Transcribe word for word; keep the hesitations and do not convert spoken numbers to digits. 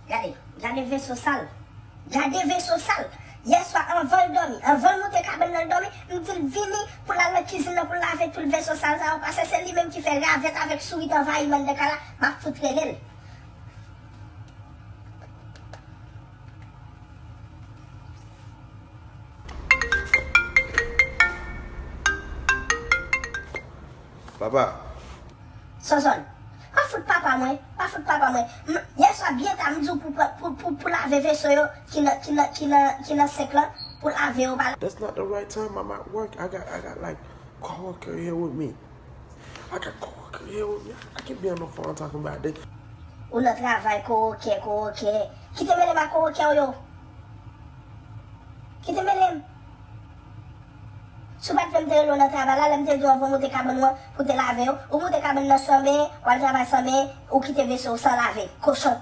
Gade, gade veso sal. Gade veso sal. Yèswa, anvan l dòmi, anvan l moute kabann nan l dòmi, m di l vini pou l al nan kizin nan pou l lave tout veso sal sa yo, paske se li menm ki fè ravèt avèk sourit anvayi anndan kay la, m ap fout rele l. Papa. Sòsòn, pa fout papa mwen, pa fout papa mwen. M- Yèswa byen ta m di w pou, pou, pou, pou lave veso yo ki nan, ki nan, ki nan, ki nan senk lan, pou lave yo pa. That's not the right time. I'm at work. I got, I got like coworker here with me. I got coworker here with me. I can be on the phone talking about this. Ou nan travay, kowokè, kowokè. Kite mele m ak kowokè w yo. Kite mele m. Si w pa t fè m te rele w nan travay la, lè m te di w anvan w moute kabann ou an pou w te lave yo, ou moute kabann nan san ben, w al travay san ben, ou kite veso w san lave. Kochon.